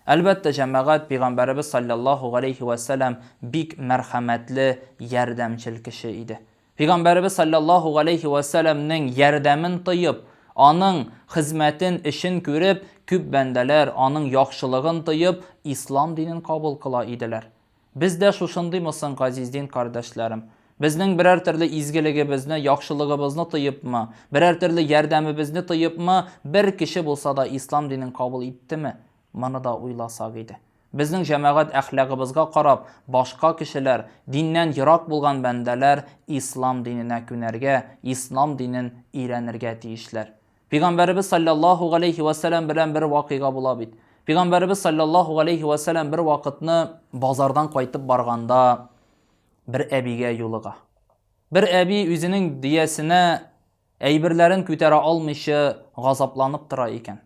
Әлбәттә, җәмәгать, пәйгамбәребез салләллаһу галәйһи вә сәлам бик мәрхәмәтле, ярдәмчел кеше иде. Пәйгамбәребез салләллаһу галәйһи вә сәламнең ярдәмен тоеп, аның хезмәтен, эшен күреп, күп бәндәләр аның яхшылыгын тоеп, ислам динен кабул кыла иделәр. Без дә шушындыймы соң, газиз дин кардәшләрем? Безнең берәр төрле изгелегебезне, яхшылыгыбызны тоепмы, берәр төрле ярдәмебезне тоепмы, бер кеше булса да ислам динен кабул иттеме? Моны да уйласак иде. Безнең җәмәгать әхлагыбызга карап, башка кешеләр, диннән ерак булган бәндәләр ислам диненә күнәргә, ислам динен өйрәнергә тиешләр. Пәйгамбәребез салләллаһу галәйһи вә сәлам белән бер вакыйга була бит. Пәйгамбәребез салләллаһу галәйһи вә сәлам бер вакытны базардан кайтып барганда бер әбигә юлыга. Бер әби үзенең дөясенә әйберләрен күтәрә алмыйча газапланып тора икән.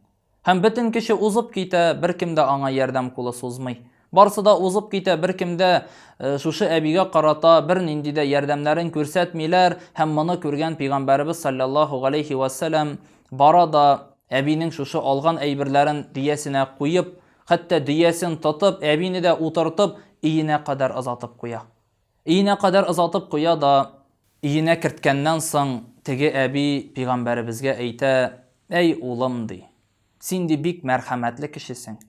Һәм бөтен кеше узып китә, беркем дә аңа ярдәм кулы сузмый. Барсы да узып китә, беркем дә э, шушы әбигә карата бернинди дә ярдәмнәрен күрсәтмиләр һәм моны күргән пәйгамбәребез саллаллаһу галәйһи ва сәлам бара да әбинең шушы алган әйберләрен дөясенә куеп, хәтта дөясен тотып, әбине дә утыртып, өенә кадәр озатып куя. Өенә кадәр озатып куя да, өенә керткәннән соң теге әби пәйгамбәребезгә әйтә, Әй, улым, ди, син, ди, бик мәрхәмәтле кешесең,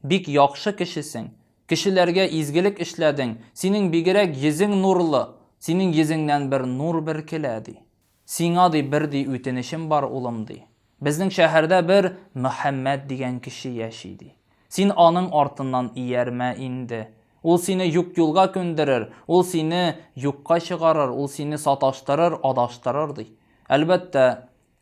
бик яхшы кешесең, кешеләргә изгелек эшләдең, синең бигрәк йөзең нурлы, синең йөзеңнән бер нур бөркелә, ди. Сиңа, ди, бер, ди, үтенечем бар, улым, ди. Безнең шәһәрдә бер Мөхәммәд дигән кеше яши, ди. Син аның артыннан иярмә инде. Ул сине юк юлга күндерер, ул сине юкка чыгарыр, ул сине саташтырыр, адаштырыр, ди. Әлбәттә,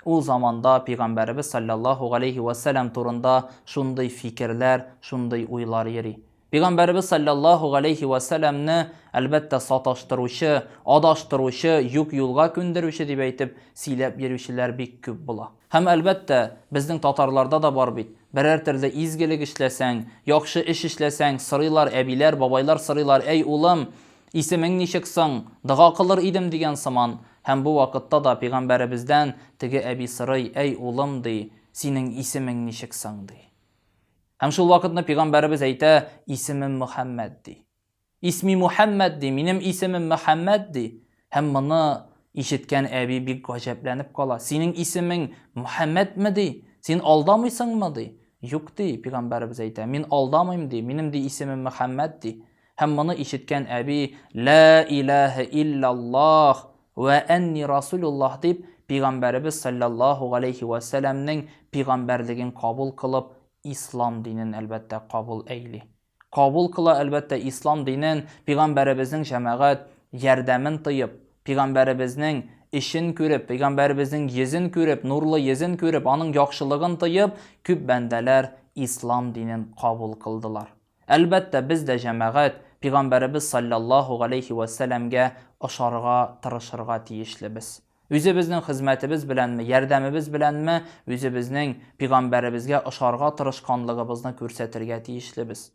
ул заманда пәйгамбәребез салләллаһу галәйһи вә сәлам турында шундый фикерләр, шундый уйлар йөри. Пәйгамбәребез салләллаһу галәйһи вә сәләмне, әлбәттә, саташтыручы, адаштыручы, юк юлга күндерүче дип әйтеп сөйләп йөрүчеләр бик күп була. Һәм, әлбәттә, безнең татарларда да бар бит, берәр төрле изгелек эшләсәң, яхшы эш эшләсәң, сорыйлар, әбиләр, бабайлар сорыйлар, әй, улым, исемең ничек соң, дога кылыр идем дигән сыман. Һәм бу вакытта да пәйгамбәребездән теге әби сорый, әй, улым, ди, синең исемең ничек соң, ди. Һәм шул вакытны пәйгамбәребез әйтә, исемем Мөхәммәд ди. Исми Мөхәммәд ди, минем исемем Мөхәммәд ди. Һәм моны ишеткән әби бик гаҗәпләнеп кала. Синең исемең Мөхәммәдме ди? Син алдамыйсыңмы ди? Юк ди, пәйгамбәребез әйтә. Мин алдамыйм ди, минем ди исемем Мөхәммәд ди. Һәм моны ишеткән әби Ла илаһа иллаллаһ вә әнни расулуллаһ дип пәйгамбәребез саллаллаһу галәйһи вә сәламнең пәйгамбәрлеген кабул кылып, ислам динен әлбәттә кабул әйли. Кабул кыла әлбәттә ислам динен пәйгамбәребезнең җәмәгать ярдәмен тоеп, пәйгамбәребезнең эшен күреп, пәйгамбәребезнең йөзен күреп, нурлы йөзен күреп, аның яхшылыгын тоеп, күп бәндәләр ислам динен кабул кылдылар. Әлбәттә, без дә җәмәгать, Пигамбәребез салләллаһу галәйһи вә сәләмгә ошарга тырышырга тиешлебез. Үзебезнең хезмәтебез беләнме, ярдәмебез беләнме үзебезнең Пигамбәребезгә ошарга тырышканлыгыбызны күрсәтергә тиешлебез.